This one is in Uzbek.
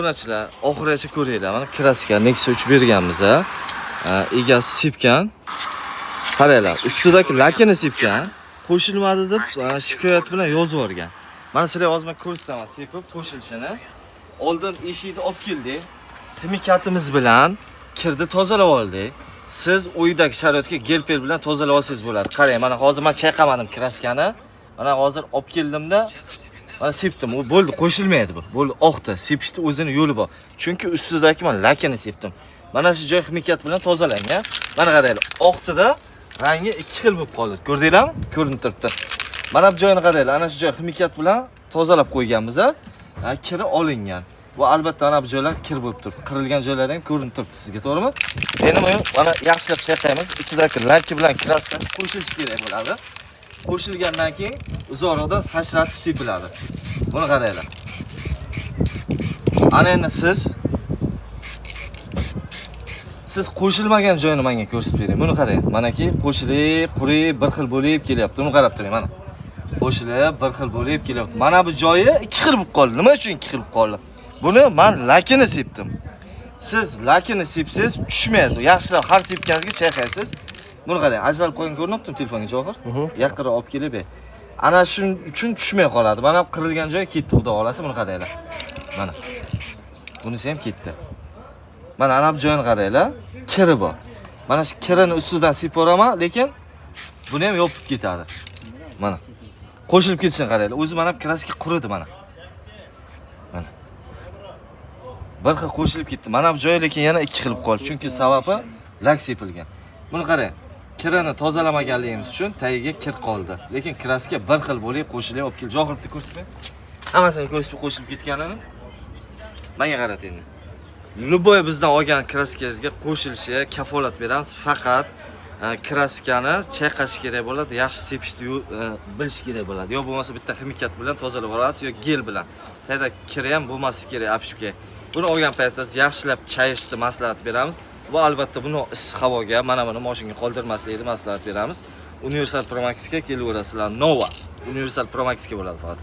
Obunachilar, oxirigacha ko'ringlar. Mana краска Nexia 3 berganmiz a. Egasi sepgan. Qaranglar, ustidagi lakini sepgan. Qo'shilmadi deb shikoyat bilan yozib yuborgan. Mana sizlarga hozir men ko'rsataman sepib qo'shilishini. Oldin eshikni olib keldik. Ximikatimiz bilan kirni tozalab oldik. Siz uydagi sharoitga gel-pel bilan tozalab olsangiz bo'ladi. Qarang, mana hozir men chayqamadim краска ni. Mana hozir olib keldimda, mana sepdim. U bo'ldi, qo'shilmaydi bu. Bo'ldi, oqdi. Sepishni o'zini yo'li bor. Chunki ustidagi mana lakini sepdim. Mana shu joy ximikat bilan tozalangan. Mana qaranglar, oqdida rangi ikki xil bo'lib qoldi. Ko'rdinglarmi? Ko'rinib turibdi. Mana bu joyini qaranglar, ana shu joy ximikat bilan tozalab qo'yganmiz a. Kiri olingan. Bu albatta ana bu joylar kir bo'lib turibdi. Qirilgan joylari ham ko'rinib turibdi sizga, to'g'rimi? Endi buni mana yaxshilab chayqaymiz. Ichidagi laki bilan краска si qo'shilishi kerak bo'ladi. Qo'shilgandan keyin uzoqroqdan sachratib sepiladi. Buni qaranglar. Ana endi siz qo'shilmagan joyini menga ko'rsatib bering. Buni qarang. Manaki qo'shilib, qurib, bir xil bo'lib kelyapti. Uni qarab turing mana. Qo'shilib, bir xil bo'lib kelyapti. Mana bu joyi ikki xil bo'lib qoldi. Nima uchun ikki xil bo'lib qoldi? Buni men lakini sepdim. Siz lakini sepsangiz tushmaydi. Yaxshilab har sepganingizga chayqaysiz. Buni qarang, ajralib qo'ygan ko'rinyaptimi telefonga, Johir? Yaqinroq olib kelib ber. Ana shuning uchun tushmay qoladi. Mana bu qirilgan joyi ketdi, xudo xolasa, buni qaranglar. Mana. Bunisi ham ketdi. Mana ana bu joyini qaranglar. Kiri bor. Mana shu kirini ustidan sepaveraman, lekin buni ham yopib ketadi. Mana. Qo'shilib ketishini qaranglar. O'zi mana bu краска quridi mana. Mana. Bir xil qo'shilib ketdi. Mana bu joyi lekin yana ikki xil bo'lib qoldi. Chunki sababi lak sepilgan. Buni qarang. Kirini tozalamaganligimiz uchun tagiga kir qoldi. Lekin краска bir xil bo'lib qo'shilib olib keldi. Johir, bitta ko'rsatib ber. Hammasini ko'rsatib qo'shilib ketganini. Menga qarat endi. Любой bizdan olgan краска ngizga qo'shilishiga kafolat beramiz. Faqat краска ni chayqash kerak bo'ladi, yaxshi sepishni bilish kerak bo'ladi. Yo bo'lmasa bitta ximikat bilan tozalab olasiz, yo gel bilan. Tagida kiri ham bo'lmasligi kerak обшивка. Buni olgan paytingizda yaxshilab chayishni maslahat beramiz. Va albatta buni issiq havoga, mana buni mashinga qoldirmaslikni maslahat beramiz. Universal Pro Maxga kelaverasizlar. Nova. Universal Pro Maxga bo'ladi faqat.